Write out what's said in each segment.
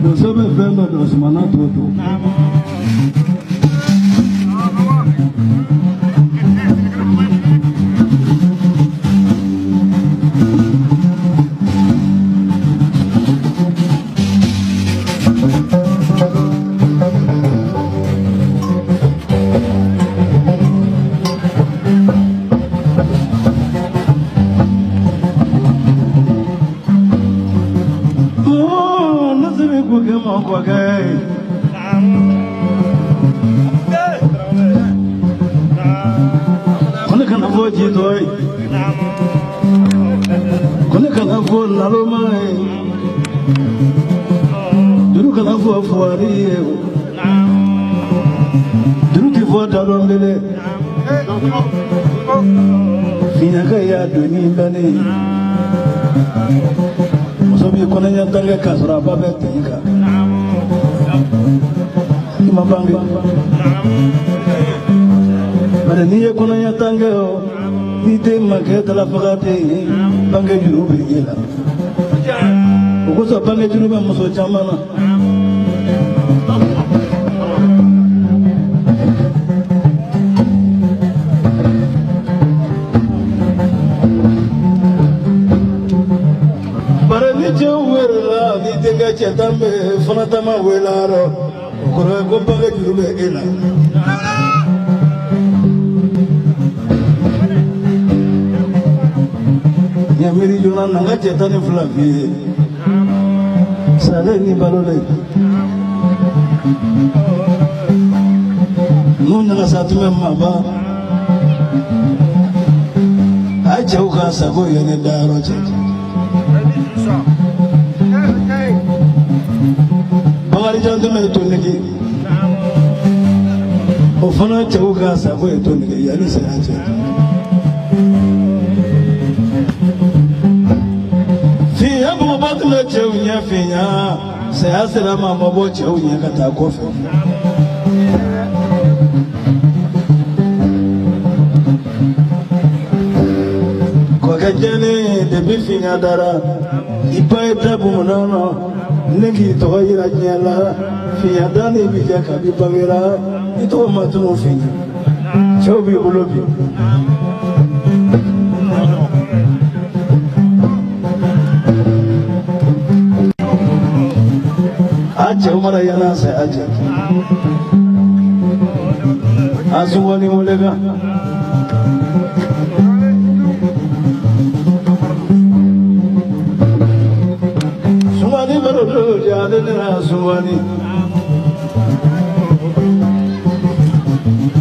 Muso bɛ fɛn dɔ dɔn sumana t'o dɔn. Ko ne kana fɔ jitɔ ye, ko ne kana fɔ naloma ye, juru kana fɔ fuwari ye, juru ti fɔ talɔnbele, fiɲɛkɛ y'a doni bɛnnen ye. Muso b'i kɔnɔɲɛ tan kɛ k'a sɔrɔ a ba bɛ ten kan. I ma bange. Bari n'i ye kɔnɔɲɛ tan kɛ o, ni den ma kɛ dalafaga den ye, bange juru bɛ e la. O kosɔn bange juru bɛ muso caman na. Bari ni cɛw wɛrɛ ni denkɛ cɛ tan bɛ fana tama wele rɔ, o kɔrɔ ye ko bange juru bɛ e la. Ɲɛ miiri joona na n ka cɛ 12 f'i ye. Salen ni balolen. N'u ɲagasa tun bɛ maba. A ye cɛw ka sago yanni dayɔrɔ cɛ. Bakarijan tun bɛ tonigi. O fana cɛw ka sago ye tonigi yanni saya cɛ. Fiɲɛ bɔgɔba tun bɛ cɛw ɲɛ fiɲɛ. Saya sera ma ma bɔ cɛw ɲɛ ka taa kɔfɛ. Kɔkɛ jɛlen depi fiɲɛ dara, i ba ye da bumunan na, ne k'i tɔgɔ yira diɲɛ la, fiɲɛ da ni bi jɛ kabi bangera, i tɔgɔ ma tunu fiɲɛ. Cɛw b'i bolo bi. A cɛw mana yala saya cɛ. A sugɔni wele kan. Sumani baro do jale ne na sumani.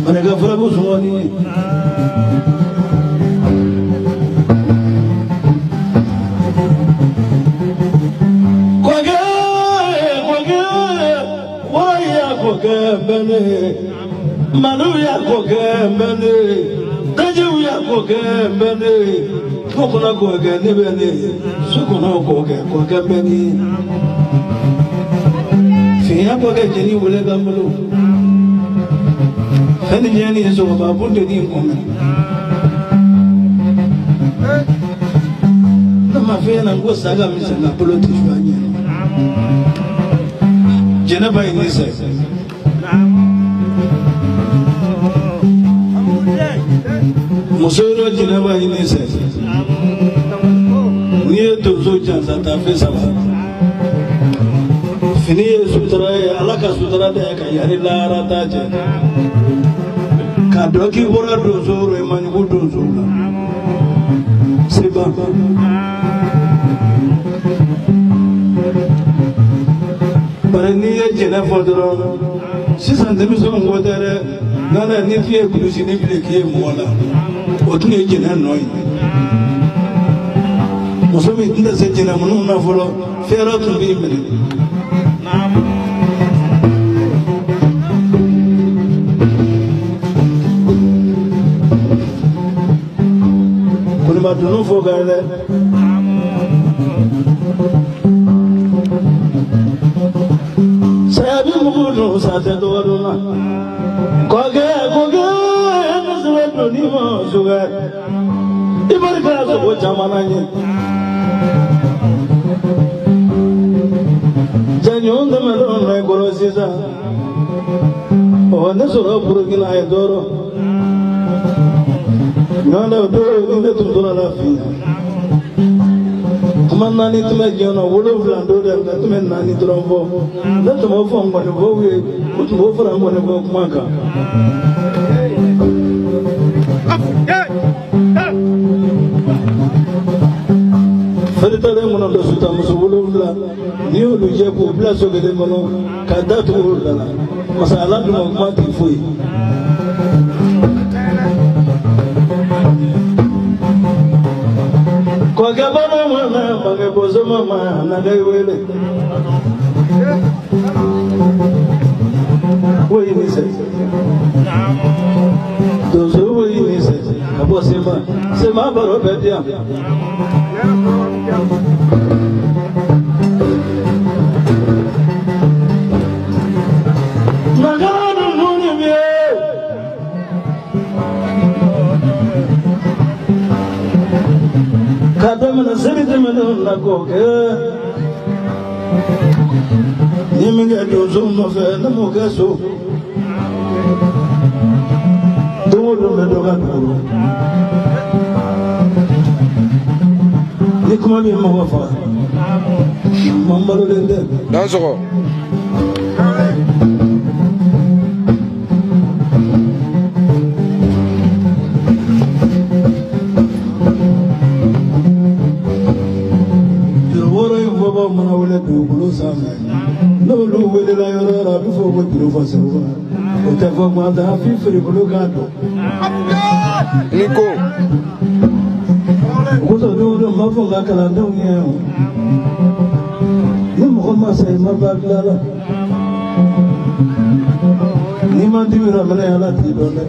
Mane ka fura ko sumani. Kɔkɛ kɔkɛ waya kɔkɛ bɛnɛ. Manu ya kɔkɛ bɛnɛ. Dajiw ya kɔkɛ bɛnɛ. Sokɔnɔ kɔkɛ ne bɛ ne. Sokɔnɔ kɔkɛ kɔkɛ bɛnɛ. Fiɲɛ kɔkɛ jeni wele ka n bolo. Fɛn ni ɲɛ ni sɔgɔma funteni kɔnɔ. Ne ma fɛn na ko sa ka misɛn ka bolo tɛ su a ɲɛ. Jɛnɛba ye nin sɛ. Muso yɔrɔ jɛnɛba ye nin sɛ. N'i ye donso jansa taafe saba. Fini ye sutura ye, Ala ka sutura da ye ka yanni lahara ta cɛ. K'a dɔn k'i bɔra donso rɔ i ma ɲugu donso la. Seba. Jɛnɛ fɔ dɔrɔn, sisan denmisɛnw ko tɛ dɛ. N'o tɛ, ni tun ye kulusini bilen k'i ye mɔgɔ la, o tun ye jɛnɛ nɔ ye. Muso min tun tɛ se jɛnɛ minnu na fɔlɔ, fɛrɛ tun b'i minɛ. Koniba dunun fɔ ka ye dɛ. Saya bi mugu dun, sa tɛ dɔgɔ dun na. Kɔkɛ kɔkɛ, ne sɛbɛ don ni ma sokɛ. I barika sogo caman na ɲɛ. Jɛɲɔgɔn tɛmɛnenw na i kɔrɔ sisan. Ɔ, ne sɔrɔ Burukina ye tɔɔrɔ. Ɲɔgɔn dɛ, o don ni ne tun tora la fiɲɛ. Kuma naani tun bɛ diɲɛ kɔnɔ, wolonwula don dɛ, nka tun bɛ naani dɔrɔn fɔ. Ne tun b'o fɔ nkɔnifɔw ye, u tun b'o fara nkɔnifɔ kuma kan. Feritalen kɔnɔ dɔ suta muso wolonwula, n'i y'olu jɛ k'u bila so kelen kɔnɔ ka da tugu olu da la, masa ala dun ka kuma t'i foyi. Kɔkɛ bana mana bange bozo ma na bɛ wele. Woyi ni sɛ. Donso woyi ni sɛ. Ka bɔ sema. Sema baro bɛ di yan. Nakara dun ni bɛ. Ka daminɛ seli tɛmɛnenw na k'o kɛ. Ni min kɛ donso nɔfɛ, ne m'o kɛ so. Don o don bɛ dɔ ka dugu. Ni kuma min mɔgɔ faga, ma n balolen tɛ. Dansɔgɔ. Juru wɔɔrɔ in fɔbaw mana wele dugukolo sanfɛ, n'olu welela yɔrɔ o yɔrɔ, a bɛ fɔ ko juru fɔ segu. O tɛ fɔ gansan, f'i firikolo k'a dɔn. Ni ko. O kosɔn don o don n b'a fɔ n ka kalandenw ye o, ni mɔgɔ ma sa, i ma ba bila la. N'i ma dimi la minɛ, ala t'i dɔn dɛ.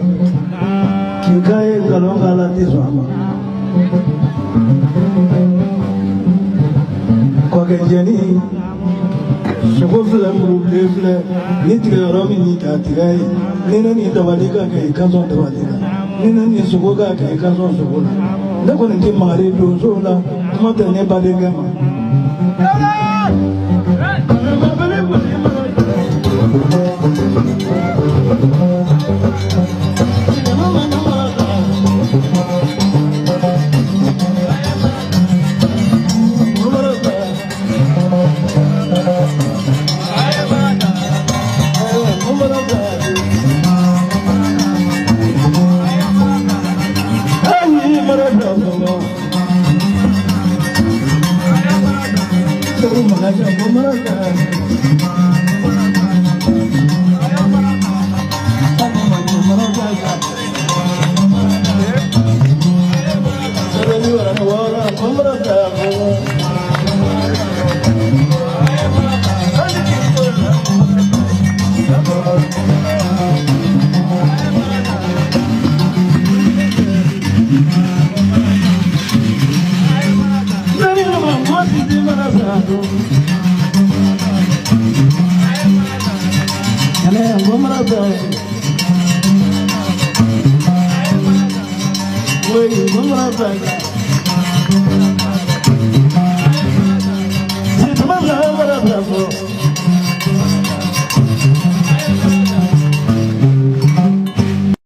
K'i k'a ye nkalon kan, ala t'i sɔn a ma. Kɔkɛ jɛni, sogo filɛ, murubilen filɛ, ni tigɛ yɔrɔ min y'i ta tigɛ ye. Ni ne ni dabali ka kɛ, i ka sɔn dabali la. Ni ne ni sogo ka kɛ, i ka sɔn sogo la. Ne kɔni tɛ magari donso la, kuma tɛ ne badenkɛ ma.